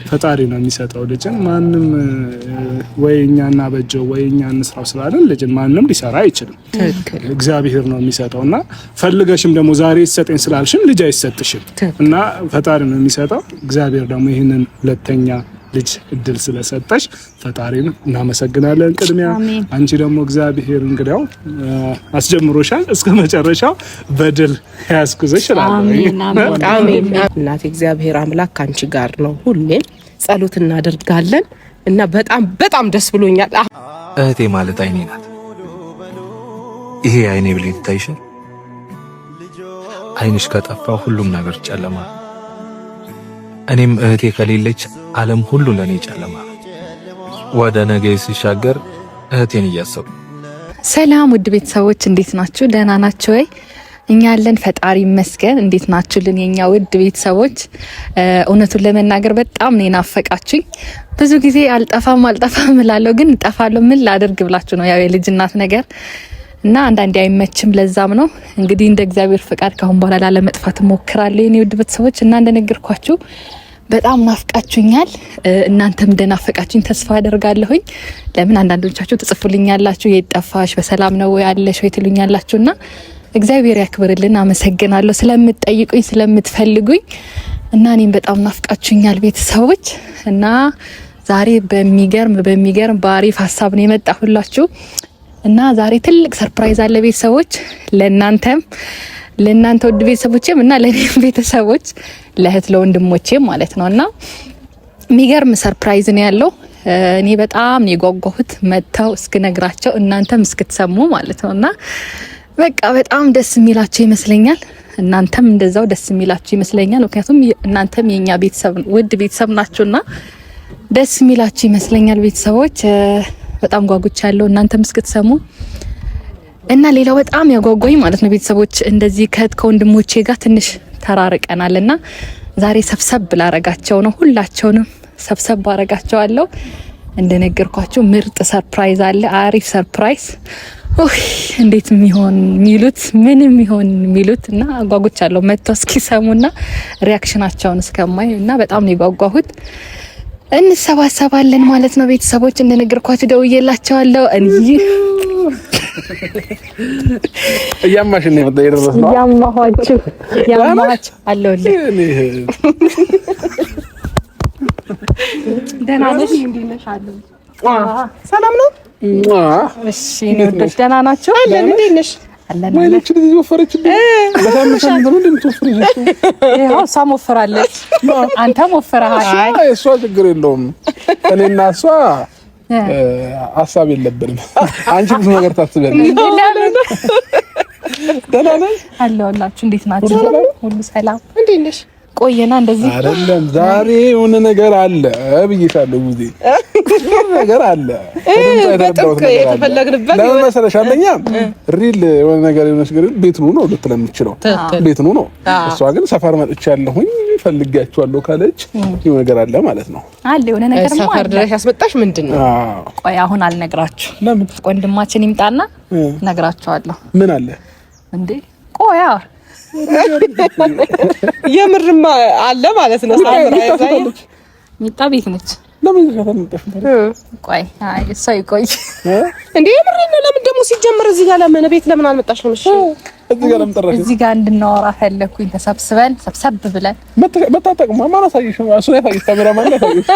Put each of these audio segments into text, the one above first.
ፈጣሪ ነው የሚሰጠው ልጅን። ማንም ወይ እኛ እናበጀው ወይ እኛ እንስራው ስላለን ልጅን ማንም ሊሰራ አይችልም። እግዚአብሔር ነው የሚሰጠው እና ፈልገሽም ደግሞ ዛሬ ይሰጠኝ ስላልሽም ልጅ አይሰጥሽም እና ፈጣሪ ነው የሚሰጠው። እግዚአብሔር ደግሞ ይህንን ሁለተኛ ልጅ እድል ስለሰጠሽ ፈጣሪን እናመሰግናለን። ቅድሚያ አንቺ ደግሞ እግዚአብሔር እንግዲያው አስጀምሮሻል እስከ መጨረሻው በድል ያስጉዝሽ እላለሁ። አሜን። እናቴ እግዚአብሔር አምላክ ከአንቺ ጋር ነው። ሁሌም ጸሎት እናደርጋለን እና በጣም በጣም ደስ ብሎኛል። እህቴ ማለት አይኔ ናት። ይሄ አይኔ ብሌን ይታይሻል። አይንሽ ከጠፋ ሁሉም ነገር ጨለማ። እኔም እህቴ ከሌለች ዓለም ሁሉ ለኔ ጨለማ። ወደ ነገ ሲሻገር እህቴን እያሰብኩ። ሰላም ውድ ቤተሰቦች እንዴት ናችሁ? ደህና ናችሁ ወይ? እኛ ያለን ፈጣሪ ይመስገን። እንዴት ናችሁልን የኛ ውድ ቤተሰቦች? እውነቱን ለመናገር በጣም ነው የናፈቃችሁኝ። ብዙ ጊዜ አልጠፋም አልጠፋም እላለሁ፣ ግን እጠፋለሁ። ምን ላድርግ ብላችሁ ነው ያው የልጅ እናት ነገር እና አንዳንዴ አይመችም። ለዛም ነው እንግዲህ እንደ እግዚአብሔር ፍቃድ ካሁን በኋላ ላለመጥፋት እሞክራለሁ የኔ ውድ ቤተሰቦች። እና እንደነገርኳችሁ በጣም ናፍቃችሁኛል። እናንተም እንደናፈቃችሁኝ ተስፋ አደርጋለሁኝ። ለምን አንዳንዶቻችሁ ትጽፉልኛላችሁ፣ የት ጠፋሽ፣ በሰላም ነው ያለሽ ወይ ትሉኛላችሁና እግዚአብሔር ያክብርልን። አመሰግናለሁ ስለምትጠይቁኝ ስለምትፈልጉኝ እና እኔም በጣም ናፍቃችሁኛል ቤተሰቦች። እና ዛሬ በሚገርም በሚገርም በአሪፍ ሀሳብ ነው የመጣሁላችሁ እና ዛሬ ትልቅ surprise አለ ቤተሰቦች፣ ለእናንተም ለእናንተ ውድ ቤተሰቦቼም እና ለእኔም ቤተሰቦች ለእህት ለወንድሞቼም ማለት ነው። እና የሚገርም surprise ነው ያለው። እኔ በጣም ነው የጓጓሁት መጥተው እስክነግራቸው እናንተም እስክትሰሙ ማለት ነው። እና በቃ በጣም ደስ የሚላቸው ይመስለኛል። እናንተም እንደዛው ደስ የሚላቸው ይመስለኛል። ምክንያቱም እናንተም የኛ ቤተሰብ ውድ ቤተሰብ ናችሁና ደስ የሚላቸው ይመስለኛል። ቤተሰቦች በጣም ጓጉቻለሁ እናንተም እስክትሰሙ። እና ሌላው በጣም ያጓጓኝ ማለት ነው ቤተሰቦች እንደዚህ ከእህት ከወንድሞቼ ጋር ትንሽ ተራርቀናል እና ዛሬ ሰብሰብ ላረጋቸው ነው። ሁላቸውንም ሰብሰብ አረጋቸዋለሁ። እንደነገርኳችሁ ምርጥ surprise አለ፣ አሪፍ surprise። እንዴት የሚሆን የሚሉት ምን የሚሆን የሚሉት እና ጓጉቻለሁ መጥተው እስኪሰሙና reaction ኣቸውን እስከማይ እና በጣም ነው የጓጓሁት። እንሰባሰባለን ማለት ነው ቤተሰቦች። እንደነገርኳችሁ ደውዬላቸዋለሁ። እንይ እያማሽ ነው የመጣ የደረስነው። ያማኋችሁ ያማኋችሁ አለሁልህ። ደህና ነሽ? ሰላም ነው? እሺ ወዶች ደህና ናችሁ? አለን። እንዴት ነሽ? አለን። ወይኔ ልጅ ወፈረችብኝ። በሳምንት ሳምንት ነው እንደምትወፍሪ? ይኸው እሷም ወፍራለች፣ አንተም ወፍረሃል። እሷ ችግር የለውም። እኔና እሷ ሀሳብ የለብንም። አንቺ ብዙ ነገር ታስቢያለሽ። ደህና ነሽ? አለሁላችሁ። እንዴት ናችሁ? ሁሉ ሰላም? እንዴት ነሽ? ቆየና እንደዚህ አይደለም። ዛሬ የሆነ ነገር አለ ብዬሻለሁ። ጊዜ የሆነ ነገር አለ በጥብቅ የተፈለግንበት ለምን መሰለሽ? አንደኛ real የሆነ ነገር የሆነች ነገር ቤት ኑ ነው ልትል የምትችለው ቤት ኑ ነው። እሷ ግን ሰፈር መጥቻለሁኝ ፈልጌያችኋለሁ ካለች የሆነ ነገር አለ ማለት ነው። አለ የሆነ ነገር ሰፈር ድረስ ያስመጣሽ ምንድን ነው? ቆይ አሁን አልነግራችሁ። ለምን? ወንድማችን ይምጣና እነግራችኋለሁ። ምን አለ እንዴ? ቆያ የምርማ አለ ማለት ነው። ሚጣ ቤት ነች። ለምን ቆይ አይ እሷ ይቆይ እንዴ? የምር ነው። ለምን ደግሞ ሲጀምር እዚህ ጋር ለምን ቤት ለምን አልመጣሽም? እሺ እዚህ ጋር ለምን ጠራሽ? እዚህ ጋር እንድናወራ ፈለኩኝ። ተሰብስበን ሰብሰብ ብለን መታጠቅማ ማን አሳየሽ? እሱን ያሳየሽ ካሜራማን ያሳየሽ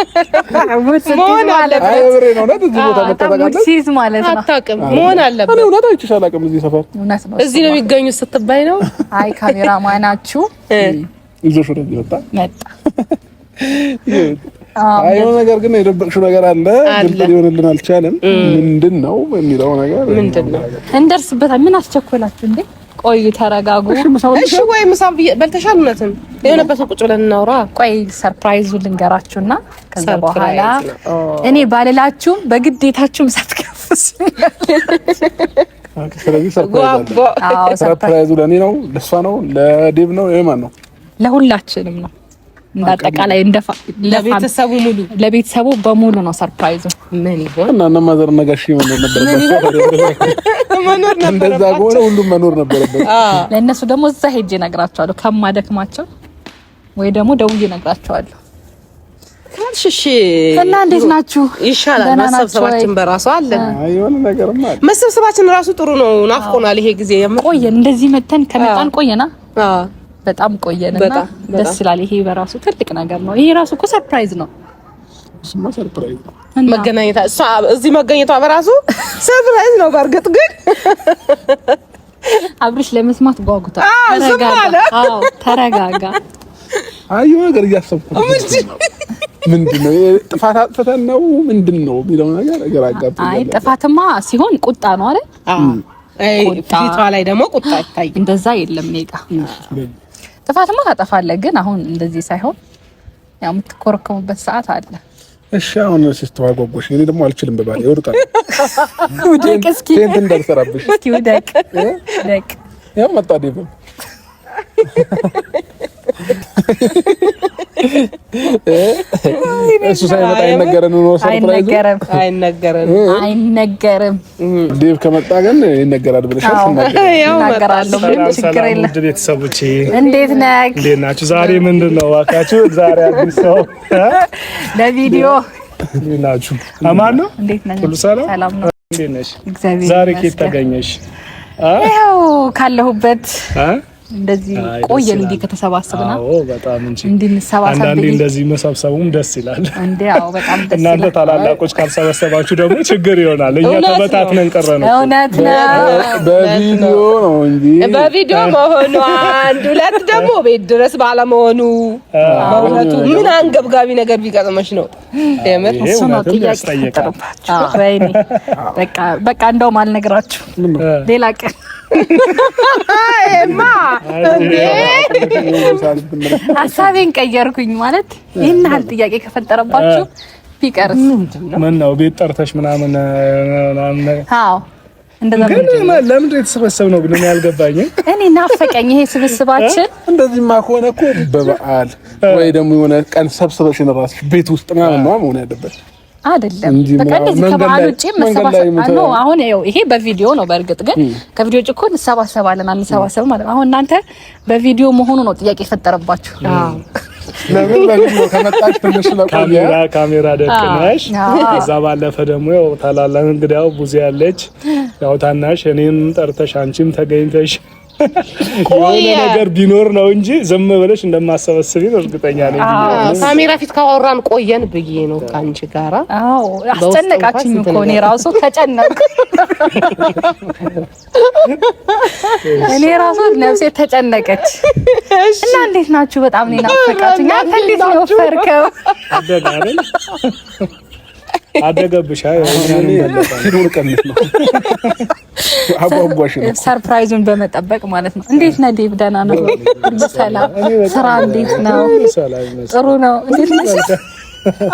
መሆን አለበት። አይ ብሬ ነው እውነት እዚህ ቦታ መታጠቅ አለ ሲይዝ ማለት ነው። አታውቅም መሆን አለበት። እኔ እውነት አይቼሽ አላውቅም እዚህ ሰፈር። እውነት ነው። እዚህ ነው የሚገኙት ስትባይ ነው። አይ ካሜራማናችሁ ይዞሽ ወደዚህ መጣ መጣ። አይ የሆነ ነገር ግን የደበቅሽው ነገር አለ፣ ግልጽ ሊሆንልን አልቻለም። ምንድን ነው የሚለው ነገር ምንድን ነው? እንደርስበታል። ምን አስቸኮላችሁ እንዴ? ቆዩ፣ ተረጋጉ። እሺ ወይ ምሳ በልተሻል? እውነትም የሆነበት ቁጭ ብለን እናውራ። ቆይ surprise ኡ ልንገራችሁና ከዛ በኋላ እኔ ባልላችሁም በግዴታችሁም ሳትከፍሱ። ስለዚህ surprise ኡ ለእኔ ነው፣ ለእሷ ነው፣ ለዴብ ነው፣ የማን ነው? ለሁላችንም ነው። እንዳጠቃላይ ለቤተሰቡ ሙሉ ለቤተሰቡ በሙሉ ነው surprise ኡ። ምን ይሆን? እና እነ mother እና ጋሽ መኖር ነበረበት። መኖር ነበረበት። እንደዛ ከሆነ ሁሉም መኖር ነበረበት። ለእነሱ ደግሞ እዛ ሄጄ እነግራቸዋለሁ ከማደክማቸው፣ ወይ ደግሞ ደውዬ እነግራቸዋለሁ። ካልሽ እሺ። እና እንዴት ናችሁ? ይሻላል። መሰብሰባችን በራሱ አለ። አይ የሆነ ነገርማ አለ። መሰብሰባችን ራሱ ጥሩ ነው። ናፍቆናል ይሄ ጊዜ። ቆየን እንደዚህ መተን ከመጣን ቆየና በጣም ቆየንና ደስ ይላል። ይሄ በራሱ ትልቅ ነገር ነው። ይሄ ራሱ እኮ surprise ነው። እሱማ surprise ነው። መገናኘታ እሷ እዚህ መገኘቷ በራሱ surprise ነው። በእርግጥ ግን አብርሽ ለመስማት ጓጉቷል። ተረጋጋ። አዎ ተረጋጋ። አይ የሆነ ነገር እያሰብኩ ነው። ምንድን ነው ጥፋት አጥፍተን ነው ምንድን ነው የሚለው ነገር ግራ አጋብቶኛል። አይ ጥፋትማ ሲሆን ቁጣ ነው አይደል? ፊቷ ላይ ደግሞ ቁጣ ይታይ። እንደዛ የለም እኔ ጋ ጥፋትማ ታጠፋለህ፣ ግን አሁን እንደዚህ ሳይሆን ያው የምትኮረከሙበት ሰዓት አለ። እሺ አሁን ሲስተዋጓጓሽ እኔ ደግሞ አልችልም። በባሌ ይወድቃል። ውደቅ እስኪ tent እንዳልሰራብሽ እስኪ ውደቅ ውደቅ። ያው መጣ ዴቭም እሱ ሳይመጣ አይነገረን ነው surprise ኡ። አይነገረም አይነገርም። ዴቭ ከመጣ ግን ይነገራል ብለሻል። እናገራለሁ። ምንም ችግር የለም። ውድ ቤተሰቦቼ እንዴት ነህ? እንዴት ናችሁ? ዛሬ ምንድን ነው እባካችሁ? ዛሬ አዲስ ሰው ለቪዲዮ እንዴት ናችሁ? አማን ነው? ሁሉ ሰላም ሰላም ነው። እንዴት ነሽ? እግዚአብሔር ዛሬ ከየት ተገኘሽ? ይኸው ካለሁበት እንደዚህ ቆየን እንዲህ ከተሰባሰብና፣ አዎ በጣም እንጂ እንድንሰባሰብ አንዳንዴ እንደዚህ መሰብሰቡም ደስ ይላል። እንዴ አዎ በጣም ደስ ይላል። እናንተ ታላላቆች ካልሰበሰባችሁ ደግሞ ችግር ይሆናል። እኛ ተበታትነን ቀረ ነው። እውነት ነው። በቪዲዮ ነው እንጂ በቪዲዮ መሆኑ አንድ ሁለት ደግሞ ቤት ድረስ ባለመሆኑ በእውነቱ ምን አንገብጋቢ ነገር ቢገጥመሽ ነው የምር እሱ ነው ጥያቄ ፈጠረባችሁ። ወይኔ በቃ በቃ እንደውም አልነግራችሁ ሌላ ቀን ማ ሀሳቤን ቀየርኩኝ። ማለት ይህን ያህል ጥያቄ ከፈጠረባችሁ ቢቀርስ ምን ነው ቤት ጠርተሽ ምናምን ምናምን? አዎ እንደዛ ግን ለምንድን ነው የተሰበሰብነው? ግን ያልገባኝ እኔ ናፈቀኝ ይሄ ስብስባችን። እንደዚህማ ከሆነ እኮ በበዓል ወይ ደግሞ የሆነ ቀን ሰብስበሽን እራስሽ ቤት ውስጥ ምናምን ነው መሆን ያለበት። አይደለም በቃ እንደዚህ ከበዓል ውጪ መሰባሰብ ነው። አሁን ይኸው ይሄ በቪዲዮ ነው። በእርግጥ ግን ከቪዲዮ ውጪ እኮ እንሰባሰባለን አንሰባሰብም ማለት ነው። አሁን እናንተ በቪዲዮ መሆኑ ነው ጥያቄ የፈጠረባችሁ። ለምን በቪዲዮ ከመጣሽ ትንሽ ስለቆየ ካሜራ ደቅነሽ፣ ከዛ ባለፈ ደግሞ ያው ታላላቅ እንግዲህ ያው ቡዜ ያለች ያው ታናሽ እኔም ጠርተሽ አንቺም ተገኝተሽ የሆነ ነገር ቢኖር ነው እንጂ ዝም ብለሽ እንደማሰበስቢን እርግጠኛ ነኝ። ካሜራ ፊት ካወራን ቆየን ብዬ ነው ከአንቺ ጋራ። አዎ አስጨነቃችኝ እኮ እኔ ራሱ ተጨነቅኩ። እኔ ራሱ ነፍሴ ተጨነቀች። እና እንዴት ናችሁ? በጣም ነው ናፈቃችሁኝ። አንተ እንዴት ነው ወፈርከው? አደገ አይደል? አደገብሽ። አይ ቀንስ ነው አጓጓሽ ነው። surprise ኡን በመጠበቅ ማለት ነው። እንዴት ነህ ዴቭ? ደህና ነው? ሁሉ ሰላም? ስራ እንዴት ነው? ጥሩ ነው። እንዴት ነሽ?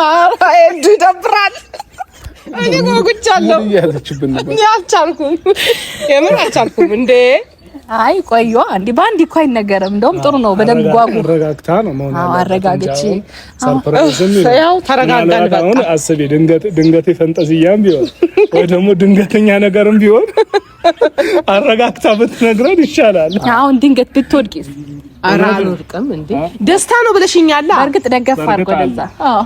ኧረ ኤዱ ይደብራል። እኔ ጓጉቻለሁ። እኔ አልቻልኩም፣ የምር አልቻልኩም። እንዴ አይ ቆዩ፣ አንዴ በአንድ እኮ አይነገርም። እንደውም ጥሩ ነው። በደንብ ጓጉ። አረጋግታ ነው መሆን ያለበት። አረጋግቼ surprise ም ያው ተረጋጋን። በቃ አሁን አስቢ፣ ድንገት ድንገት ፈንጠዝያም ቢሆን ወይ ደግሞ ድንገተኛ ነገርም ቢሆን አረጋግታ ብትነግረን ይሻላል። አሁን ድንገት ብትወድቂስ? ኧረ አልወድቅም። እንዴ ደስታ ነው ብለሽኛል። በእርግጥ ደገፍ አድርጎ ወደዛ። አዎ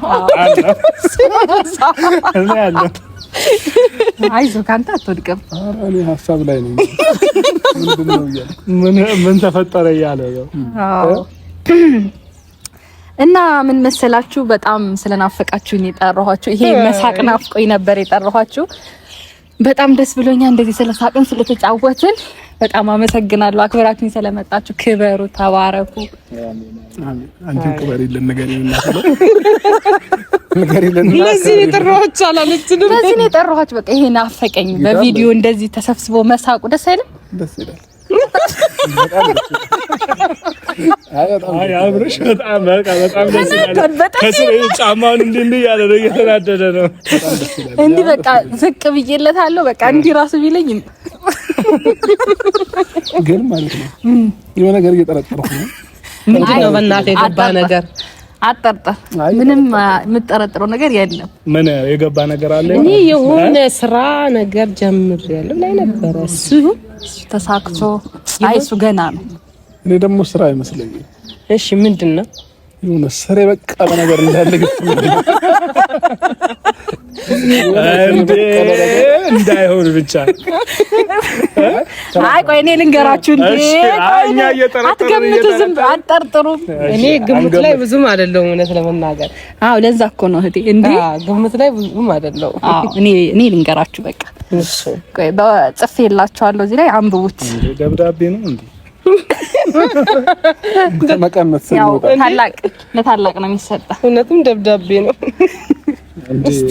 አይዞህ ከአንተ አትወድቅም። ኧረ እኔ ሀሳብ ላይ ነኝ። ምንድን ነው እያልኩ ምን ተፈጠረ እያለ ነው። አዎ እና ምን መሰላችሁ፣ በጣም ስለናፈቃችሁኝ የጠራኋችሁ። ይሄ መሳቅ ናፍቆኝ ነበር የጠራኋችሁ። በጣም ደስ ብሎኛል እንደዚህ ስለሳቅን ስለተጫወትን በጣም አመሰግናለሁ። አክብራችሁኝ ስለመጣችሁ ክበሩ፣ ተባረኩ። አንቺም ክበሪልን፣ ንገሪልን፣ ንገሪልን። ለዚህ የጠራኋችሁ አላለችንም። ለዚህ ነው የጠራኋችሁ። በቃ ይሄ ናፈቀኝ። በቪዲዮ እንደዚህ ተሰብስቦ መሳቁ ደስ አይልም? ደስ ይላል። አይ አብርሽ በጣም በቃ በጣም ደስ ይላል። ከስር ጫማውን እንዲህ እንዲህ እያለ ነው፣ እየተናደደ ነው። እንዲህ በቃ ዝቅ ብዬለታለሁ። በቃ እንዲህ ራሱ ቢለኝ ግን ማለት ነው የሆነ ነገር እየጠረጠርኩ ነው። ምንድን ነው በእናትህ የገባ ነገር? አጠርጠር ምንም የምጠረጥረው ነገር የለም። ምን የገባ ነገር አለ? እኔ የሆነ ስራ ነገር ጀምሬያለሁ ላይ ነበረ እሱ ተሳክቶ፣ አይ እሱ ገና ነው። እኔ ደግሞ ስራ አይመስለኝም። እሺ ምንድን ነው? የሆነ ስር የበቀለ ነገር እንዳለ እንዳይሆን ብቻ። አይ ቆይ እኔ ልንገራችሁ። እንዴ አትገምቱ፣ ዝም አትጠርጥሩም። እኔ ግምት ላይ ብዙም አይደለሁም እውነት ለመናገር። አዎ ለዛ እኮ ነው እህቴ። እንዴ ግምት ላይ ብዙም አይደለሁም። አዎ እኔ ልንገራችሁ በቃ። እሺ ቆይ ጽፌላችኋለሁ እዚህ ላይ አንብቡት። ደብዳቤ ነው እንዴ? መቀነት ታላቅ ለታላቅ ነው የሚሰጠው። እውነትም ደብዳቤ ነው። እስቲ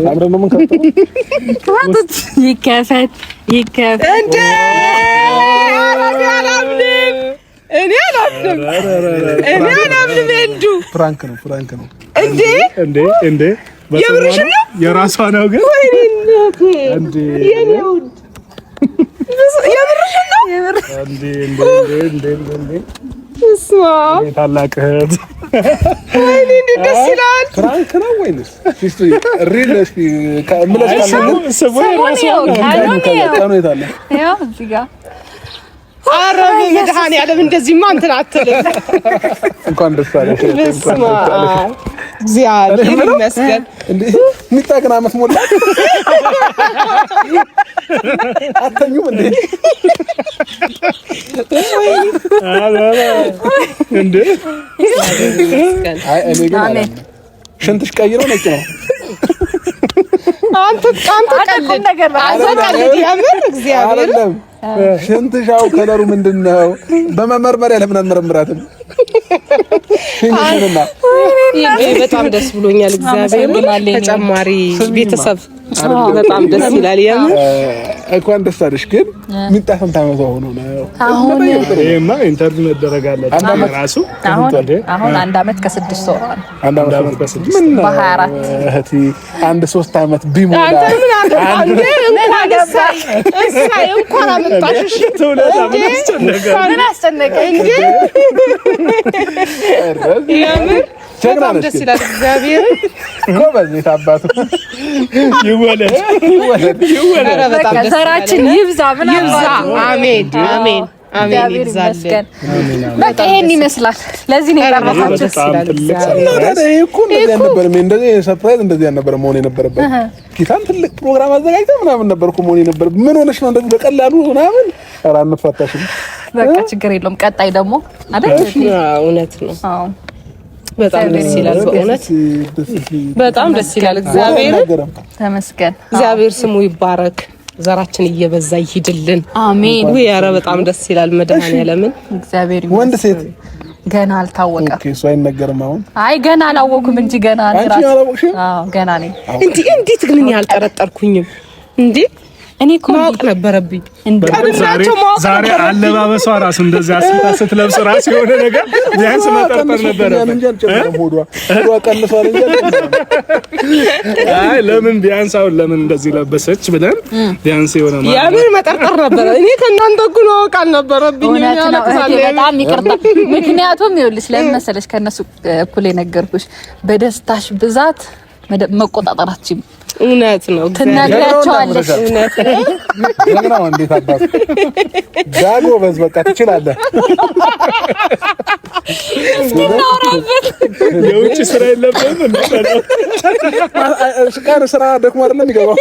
አብረን ነው የምንከፍተው። ይከፈት ይከፈት። እንዴ አላምንም፣ እኔ አላምንም፣ እኔ አላምንም። እንዱ prank ነው፣ prank ነው። እንዴ እንዴ እንዴ! የምርሽን ነው? የራሷ ነው ግን። ወይኔ እናቴ፣ የኔ ውድ የምርሽን ነው? እንዴ እንዴ እንዴ እንዴ! ታላቅ እህት ወይኔ እንዴት ደስ ይላል! prank ነው ወይንስ real? እስኪ ከምለሽ ካለ ያው እዚህ ጋር ኧረ መድኃኒዓለም እንደዚህማ እንትን አትልም። እንኳን ደስ አለሽ። በስመ አብ እግዚአብሔር ይመስገን። ሚጣ ግን አመት ሞላ። አተኙም እንዴ? እንዴ? አይ እኔ ግን ሽንትሽ ቀይረው ነጭ ነው። አንተ አንተ ቀልድ አንተ ቀልድ የምር እግዚአብሔር ሽንትሻው ከለሩ ምንድን ነው? በመመርመሪያ ለምን አንመረምራትም? ሽንትሽንና በጣም ደስ ብሎኛል። እግዚአብሔር ተጨማሪ ቤተሰብ በጣም ደስ ይላል። የምር እንኳን ደስ አለሽ። ግን ሚጣ ስንት ዓመቷ ሆኖ ነው? አሁን ይሄማ interview መደረግ አለበት ራሱ። አሁን 1 ዓመት ከ6 ወር ነው። 1 ዓመት ከ6 በ24 እህቴ አንድ 3 ዓመት ቢሞላ አንተ ምን አንተ እንኳን እሰይ እንኳን አመጣሽ። እሺ ምን አስጨነቀ እንዴ? የምር በጣም ደስ ይላል። እግዚአብሔር ጎበዝ የታባቱ ይወለድ ይወለድ ይወለድ። ዘራችን ይብዛ ይብዛ። አሜን አሜን አሜን። ይብዛልን። በቃ ይሄን ይመስላል። ለዚህ ነው የጠራኋችሁ። ይሄ እኮ እንደዚህ አልነበረም። እንደዚህ surprise እንደዚህ አልነበረም መሆን የነበረበት። ጌታን ትልቅ ፕሮግራም አዘጋጅተህ ምናምን ነበር እኮ መሆን የነበረበት። ምን ሆነሽ ነው እንደዚህ በቀላሉ ምናምን? ኧረ አንፋታሽም። በቃ ችግር የለውም። ቀጣይ ደግሞ አይደል? እውነት ነው። አዎ በጣም ደስ ይላል። በእውነት በጣም ደስ ይላል። እግዚአብሔር ተመስገን። እግዚአብሔር ስሙ ይባረክ። ዘራችን እየበዛ ይሂድልን። አሜን። ውይ ኧረ በጣም ደስ ይላል። መድኃኒዓለምን እግዚአብሔር ወንድ ሴት ገና አልታወቀም። okay፣ እሱ አይነገርም አሁን። አይ ገና አላወኩም እንጂ ገና አንቺ አላወቅሽም? አዎ ገና ነኝ። እንዴ እንዴት ግን እኔ አልጠረጠርኩኝም እንዴ? እኔ እኮ ማወቅ ነበረብኝ። ዛሬ አለባበሷ ራሱ እንደዚህ አስልታ ስትለብስ ራሱ የሆነ ነገር ቢያንስ መጠርጠር ነበረብኝ። አይ ለምን ቢያንስ አሁን ለምን እንደዚህ ለበሰች ብለን ቢያንስ የሆነ የምን መጠርጠር ነበረ። እኔ ከእናንተ እኩል ማወቅ አልነበረብኝም። በጣም ይቅርታ። ምክንያቱም ይኸውልሽ ለምን መሰለሽ ከእነሱ እኩል የነገርኩሽ በደስታሽ ብዛት መቆጣጠር አትችይም። እውነት ነው። ትናገሪያቸዋለሽ። እውነት ነው። ጀግናው እንዴት አባቱ ዳጎ በዝ በቃ ትችላለህ። የውጭ ስራ የለብህም። ቀን ስራ ደክሞ አይደለም የሚገባው፣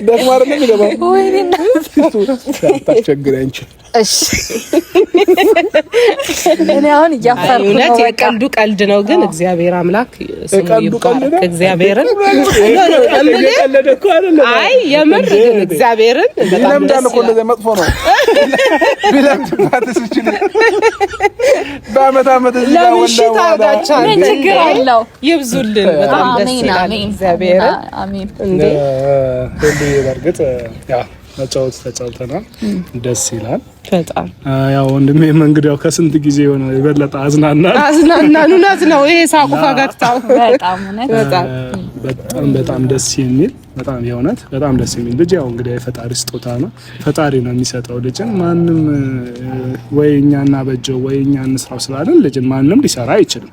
ደክሞ አይደለም የሚገባው። ታስቸግሪ አንቺ። እሺ እኔ አሁን እያፈርኩ ነው። እውነት የቀልዱ ቀልድ ነው፣ ግን እግዚአብሔር አምላክ ስሙ ይባረክ። እግዚአብሔርን አይ የምር ግን እግዚአብሔርን በጣም ደስ እኮ እንደዚያ መጥፎ ነው። ቢለምድባትስ ይችል በአመት አመት እዚህ ጋር ለምን ሺህ ታርጋቻለህ? ምን ችግር አለው? ይብዙልን። በጣም ደስ ይላል። እግዚአብሔርን አሜን። እንዴ በእርግጥ ያ መጫወት ተጫውተናል። ደስ ይላል በጣም ያው ወንድሜ እንግዲህ ያው ከስንት ጊዜ የሆነ የበለጠ አዝናናል አዝናናን። እውነት ነው ይሄ ሳቁ ፈገግታው በጣም እውነት በጣም በጣም በጣም ደስ የሚል በጣም የእውነት በጣም ደስ የሚል ልጅ። ያው እንግዲህ የፈጣሪ ስጦታ ነው። ፈጣሪ ነው የሚሰጠው ልጅን። ማንም ወይ እኛ እናበጀው ወይ እኛ እንስራው ስላለን ልጅን ማንም ሊሰራ አይችልም።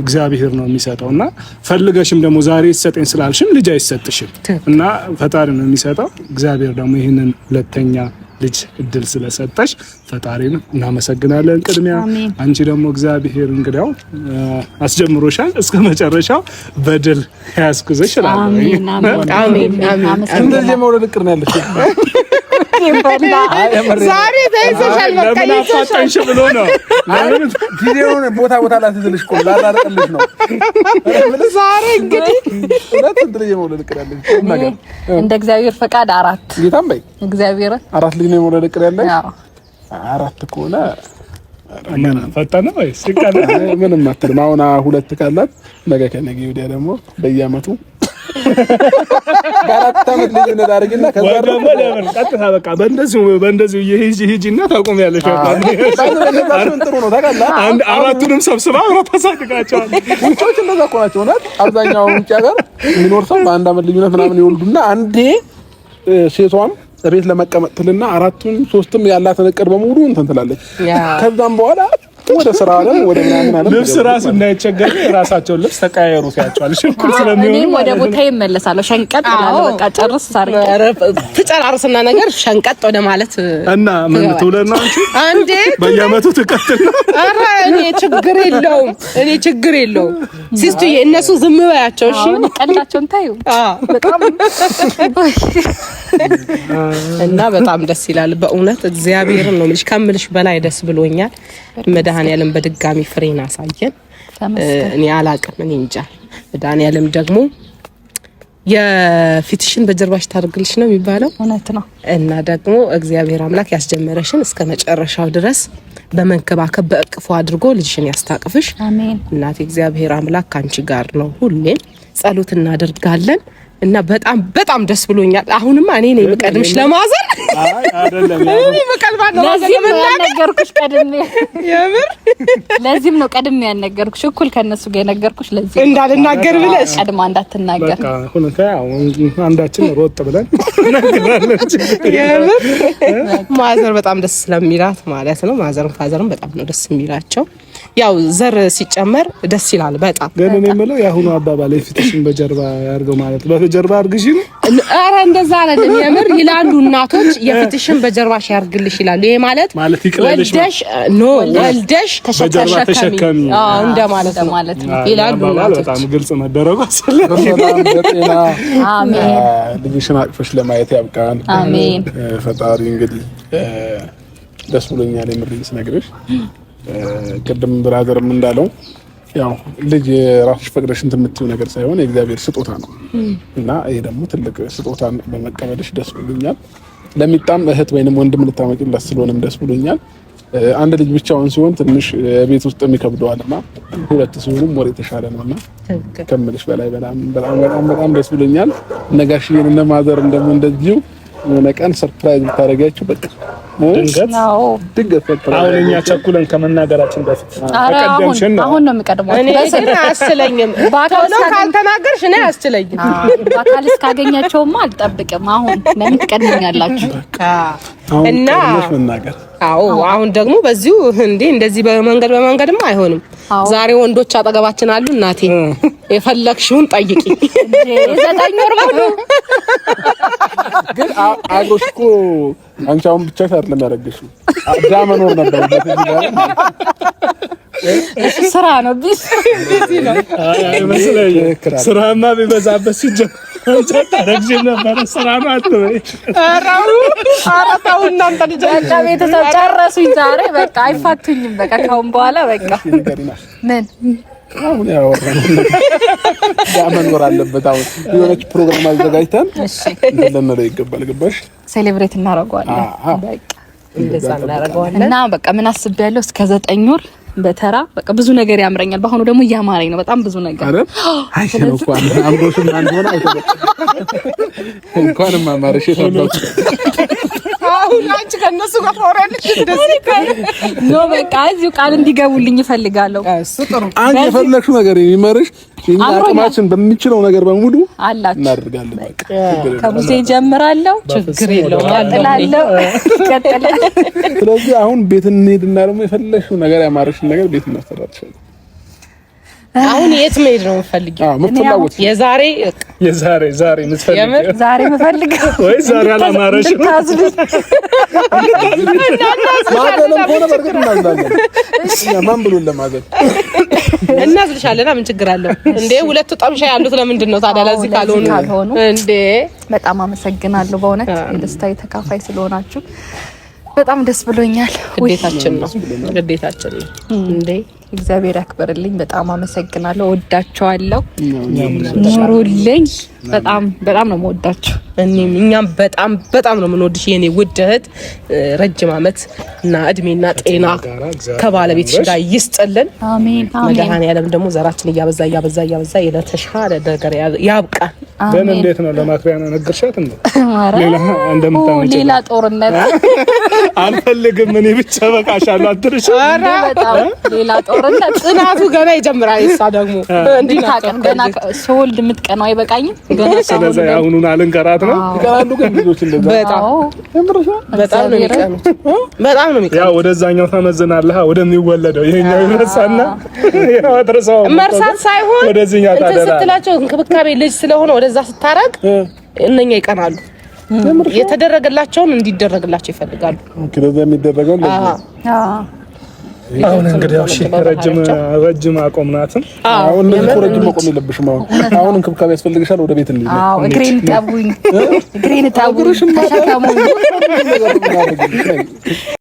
እግዚአብሔር ነው የሚሰጠው እና ፈልገሽም ደግሞ ዛሬ ይሰጠኝ ስላልሽም ልጅ አይሰጥሽም እና ፈጣሪ ነው የሚሰጠው። እግዚአብሔር ደግሞ ይህንን ሁለተኛ ልጅ እድል ስለሰጠሽ ፈጣሪን እናመሰግናለን። ቅድሚያ አንቺ ደግሞ እግዚአብሔር እንግዲያው አስጀምሮሻል እስከ መጨረሻው በድል ያስጉዝሽ እላለሁ። አሜን አሜን። እንደዚህ የመውለድ እቅድ ነው ያለሽ? ዛሬ ተይዘሻል። በቃ ለምን አፋጠንሽ ብሎ ነው። ጊዜውን ቦታ ቦታ ላትይዝልሽ እኮ ላራርቅልሽ ነው። ዛሬ እንግዲህ እውነት ስንት ልጅ የመውለድ እቅድ ያለሽ? ቁም ነገር እንደ እግዚአብሔር ፈቃድ 4። ጌታም በይ እግዚአብሔር 4 ልጅ ነው የመውለድ እቅድ ያለሽ? አዎ። 4 ከሆነ ፈጠነ ወይስ ይቀላል? ምንም አትልም። አሁን 2 ካላት ነገ ከነገ ወዲያ ደግሞ በየአመቱ በ4 አመት ልዩነት አድርጊና ከዛ ወይ ደግሞ ለምን ቀጥታ በቃ በእንደዚሁ በእንደዚሁ ሂጂ ሂጂና ታቆሚያለሽ። ጥሩ ነው ታውቃለህ። አንድ 4ቱንም ሰብስባ አብራ ታሳድጋቸዋለች። ውጪዎች እንደዛ እኮ ናቸው። እውነት አብዛኛው ውጪ ሀገር የሚኖር ሰው በ1 አመት ልዩነት ምናምን ይወልዱና አንዴ ሴቷም ቤት ለመቀመጥ ትልና 4ቱን 3ም ያላትን እቅድ በሙሉ እንትን ትላለች። ከዛም በኋላ ወደ ስራ አለም ወደ ምናምን አለም ልብስ ራሱ እንዳይቸገሩ የራሳቸውን ልብስ ተቀያየሩ ሲያቸዋል። እኩል ስለሚሆኑ እኔም ወደ ቦታዬ እመለሳለሁ። ሸንቀጥ እላለሁ። በቃ ጨርስ ሳርቄ ትጨራርስና ነገር ሸንቀጥ ወደ ማለት እና ምን ትውለድ ነው አንቺ አንዴ በየአመቱ ትቀጥል ነው። ኧረ እኔ ችግር የለውም እኔ ችግር የለውም። ሲስቱዬ እነሱ ዝም በያቸው እሺ። አሁን ቀልዳቸውን ታዩ በጣም እና በጣም ደስ ይላል በእውነት እግዚአብሔርን ነው የምልሽ፣ ከምልሽ በላይ ደስ ብሎኛል። መድኃኔዓለም በድጋሚ ፍሬን አሳየን። እኔ አላቅም፣ እኔ እንጃ። መድኃኔዓለም ደግሞ የፊትሽን በጀርባሽ ታርግልሽ ነው የሚባለው፣ እውነት ነው። እና ደግሞ እግዚአብሔር አምላክ ያስጀመረሽን እስከ መጨረሻው ድረስ በመንከባከብ በእቅፉ አድርጎ ልጅሽን ያስታቅፍሽ። አሜን። እናቴ እግዚአብሔር አምላክ ካንቺ ጋር ነው። ሁሌም ጸሎት እናደርጋለን። እና በጣም በጣም ደስ ብሎኛል። አሁንማ እኔ ነኝ የምቀድምሽ ለማዘን። አይ አይደለም፣ እኔ የምቀድማት ነው ለዚህም ነው ያልነገርኩሽ ቀድሜ። የምር ለዚህም ነው ቀድሜ ያልነገርኩሽ፣ እኩል ከነሱ ጋር የነገርኩሽ ለዚህ እንዳልናገር ብለሽ ቀድማ እንዳትናገር። በቃ ሁኔታ አንዳችን ሮጥ ብለን እናገራለን። የምር mother በጣም ደስ ስለሚላት ማለት ነው። mother ም father ም በጣም ነው ደስ የሚላቸው። ያው ዘር ሲጨመር ደስ ይላል በጣም። ግን እኔ የምለው የአሁኑ አባባል የፊትሽን በጀርባ ያርገው ማለት በጀርባ አርግሽ ነው። ኧረ እንደዛ አይደለም። የምር ይላሉ እናቶች የፊትሽን በጀርባሽ ያርግልሽ ይላሉ። ይሄ ማለት ማለት ይቅለልሽ ወልደሽ no ወልደሽ ተሸከሚ አዎ እንደ ማለት ነው ማለት ነው ይላሉ እናቶች። በጣም ግልጽ መደረጉ አስፈላጊ። በሰላም በጤና አሜን። ልጅሽን አቅፈሽ ለማየት ያብቃን። አሜን። ፈጣሪ እንግዲህ ደስ ብሎኛል የምሬን ስነግርሽ። ቅድም brother ም እንዳለው ያው ልጅ የራስሽ ፈቅደሽ እንትን የምትይው ነገር ሳይሆን የእግዚአብሔር ስጦታ ነው እና ይሄ ደግሞ ትልቅ ስጦታን በመቀበልሽ ደስ ብሎኛል። ለሚጣም እህት ወይንም ወንድም ልታመጪላት ስለሆነም ደስ ብሎኛል። አንድ ልጅ ብቻውን ሲሆን ትንሽ ቤት ውስጥ የሚከብደዋል እና ሁለት ሲሆኑም ወሬ የተሻለ ነውና ከምልሽ በላይ በጣም በጣም በጣም በጣም ደስ ብሎኛል። ነጋሽዬን እነ mother ደግሞ እንደዚሁ የሆነ ቀን surprise ብታደርጊያቸው በቃ ድንገት ድንገት surprise አሁን እኛ ቸኩለን ከመናገራችን በፊት ተቀደምሽን ነው። አሁን ነው የምቀድመው። እኔ ግን አያስችለኝም። ቶሎ ካልተናገርሽ እኔ አያስችለኝም። በአካል እስካገኛቸውማ አልጠብቅም። አሁን ለምን ትቀድሙኛላችሁ? እና መናገር አዎ አሁን ደግሞ በዚሁ እንዴ እንደዚህ በመንገድ በመንገድማ አይሆንም። ዛሬ ወንዶች አጠገባችን አሉ። እናቴ የፈለግሽውን ጠይቂ። 9 ወር ሙሉ ግን አጎሽ እኮ አንቺ አሁን ብቻሽ አይደለም ያደረገሽው፣ አዳ መኖር ነበር። እሱ ስራ ነው፣ busy ነው። ስራማ ቢበዛበት ሲጀምር ታረግዥም ነበረ። ስራ ነው አትበይ። ኧረ ተው እናንተ ልጆች በቃ ቤተሰብ ጨረሱኝ ዛሬ። በቃ አይፋቱኝም። በቃ ካሁን በኋላ በቃ ምን አሁን ያወራነው ያ መኖር አለበት። አሁን የሆነች ፕሮግራም አዘጋጅተን ልንለው ይገባል። ገባሽ? celebrate እናደርገዋለን። በቃ እንደዛ እናደርገዋለን። እና በቃ ምን አስቤያለሁ እስከ 9 ወር በተራ በቃ ብዙ ነገር ያምረኛል። በአሁኑ ደግሞ እያማረኝ ነው በጣም ብዙ ነገር። አረ አይ ነው እንኳን አምሮሽም አንድ ሆነ እንኳንም አማረሽ የታባቱ አሁን አንቺ ከእነሱ ጋር ታወሪያለሽ እንደዚህ no በቃ እዚሁ ቃል እንዲገቡልኝ እፈልጋለሁ። እሱ ጥሩ አንቺ የፈለግሽው ነገር የሚመርሽ የኛ አቅማችን በሚችለው ነገር በሙሉ አላችሁ እናደርጋለን። በቃ ከቡዜ ጀምራለሁ፣ ችግር የለውም እቀጥላለሁ፣ እቀጥላለሁ። ስለዚህ አሁን ቤት እንሂድና ደግሞ የፈለግሽው ነገር ያማረሽን ነገር ቤት እናሰራልሻለን። አሁን የት መሄድ ነው የምፈልጊው? የዛሬ የዛሬ ዛሬ የምትፈልጊው ዛሬ የምፈልገው ወይ ዛሬ አላማረሽም? ማዘንም ከሆነ በእርግጥ እናዝላለን። ማን ብሎን ለማዘን እናዝልሻለን። ምን ችግር አለው እንዴ? ሁለቱ ጠምሻ ያሉት ለምንድን ነው ታዲያ? ለዚህ ካልሆኑ እንዴ። በጣም አመሰግናለሁ በእውነት የደስታዬ ተካፋይ ስለሆናችሁ በጣም ደስ ብሎኛል። ግዴታችን ነው፣ ግዴታችን ነው እንዴ። እግዚአብሔር ያክብርልኝ። በጣም አመሰግናለሁ። ወዳቸዋለሁ። ኑሩልኝ። በጣም በጣም ነው የምወዳችሁ። እኔም እኛም በጣም በጣም ነው የምንወድሽ የኔ ውድ እህት። ረጅም ዓመት እና እድሜና ጤና ከባለቤትሽ ጋር ይስጥልን። አሜን። መድኃኒዓለም ደግሞ ዘራችን እያበዛ እያበዛ እያበዛ ለተሻለ ነገር ያብቃል። ግን እንዴት ነው ለማክሪያ ነው ነገርሻት? እንዴ ሌላ እንደምታመጪ ሌላ ጦርነት አልፈልግም። እኔ ብቻ በቃሻለሁ አትርሽ። በጣም ሌላ ጦርነት ጽናቱ ገና ይጀምራል። እሷ ደግሞ እንዲህ ገና ስወልድ የምትቀነው አይበቃኝም። ስለዚህ አሁኑን አልንገራት ነው። ይቀናሉ ግን ልጆች እንደዛ በጣም በጣም ነው የሚቀኑት። በጣም ነው የሚቀኑት። ያው ወደዛኛው ተመዝናለህ ወደሚወለደው ይሄኛው ይረሳና ያው አትረሳውም። መርሳት ሳይሆን ወደዚህኛው እንትን ታደላ ስትላቸው እንክብካቤ ልጅ ስለሆነ ወደዛ ስታረግ እነኛ ይቀናሉ። የተደረገላቸውን እንዲደረግላቸው ይፈልጋሉ። okay፣ ለዛ የሚደረገው ለዛ አሁን እንግዲህ ያው እሺ፣ ረጅም ረጅም አቆምናትም። አሁን እንደዚህ እኮ ረጅም መቆም የለብሽም። አሁን አሁን እንክብካቤ ያስፈልግሻል። ወደ ቤት እንሂድ። አዎ፣ እግሬን ጠቡኝ፣ እግሬን ጠቡኝ፣ ተሸከሙኝ።